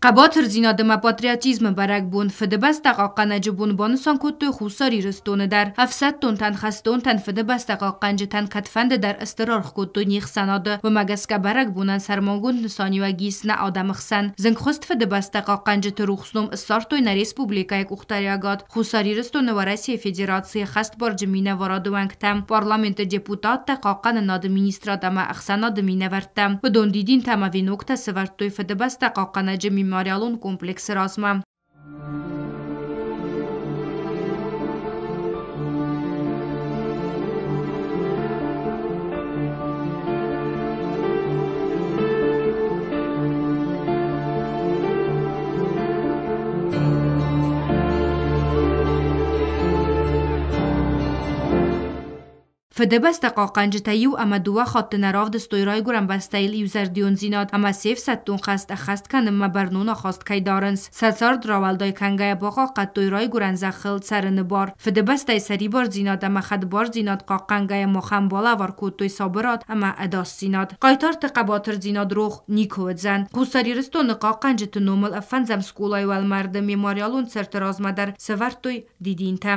Хъӕбатырдзинад ӕмӕ патриотизмы бӕрӕгбон, Фыдыбӕстӕ хъахъхъӕнӕджы бон банысан кодтой Хуссар Ирыстоны дӕр. Ӕфсӕддонтӕн, хӕстонтӕн, Фыдыбӕстӕ хъахъхъӕнджытӕн кӕдфӕнды дӕр стыр аргъ кодтой не хсӕнады. Уымӕ гӕсгӕ бӕрӕгбонӕн сӕрмагонд нысаниуӕг ис нӕ адӕмы хсӕн. Зынгхуыст Фыдыбӕстӕ хъахъхъӕнджыты рухс ном ссардтой нӕ республикӕйы къухдариуӕгад, Хуссар Ирыстоны Уӕрӕсейы Федерацийы хӕстбарджын минӕварады уӕнгтӕ, парламенты депутаттӕ, хъахъхъӕнынады министрад ӕмӕ ӕхсӕнады минӕвӕрттӕ. Уыдон дидинтӕ ӕмӕ веноктӕ сӕвӕрдтой Фыдыбӕстӕ хъахъхъӕнӕджы мемориалон комплексы размӕ. Фыдыбӕстӕ хъахъхъӕнджытӕ иу ӕмӕ дыууӕ хатты нӕ равдыстой райгуырӕн бӕстӕйыл иузӕрдиондзинад ӕмӕ се фсӕддон хӕст ӕххӕст кӕнынмӕ бӕрнон ахаст кӕй дарынц. Сӕ цард рауӕлдай кӕнгӕйӕ бахъахъхъӕдтой райгуырӕн зӕххыл цӕрыны бар. Фыдыбӕстӕйы сӕрибардзинад ӕмӕ хӕдбардзинад хъахъхъӕнгӕйӕ махӕн балӕвар кодтой сабырад ӕмӕ ӕдасдзинад. Хъайтарты хъӕбатырдзинад рох никуы уыдзӕн. Хуссар Ирыстоны хъахъхъӕнджыты номыл фӕндзӕм скъолайы уӕлмӕрды мемориалон цырты размӕ дӕр сӕвӕрдтой дидинтӕ.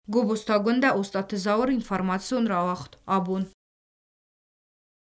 Гобозты Агуындӕ, Остъаты Зауыр, информацион рауагъд «Абон».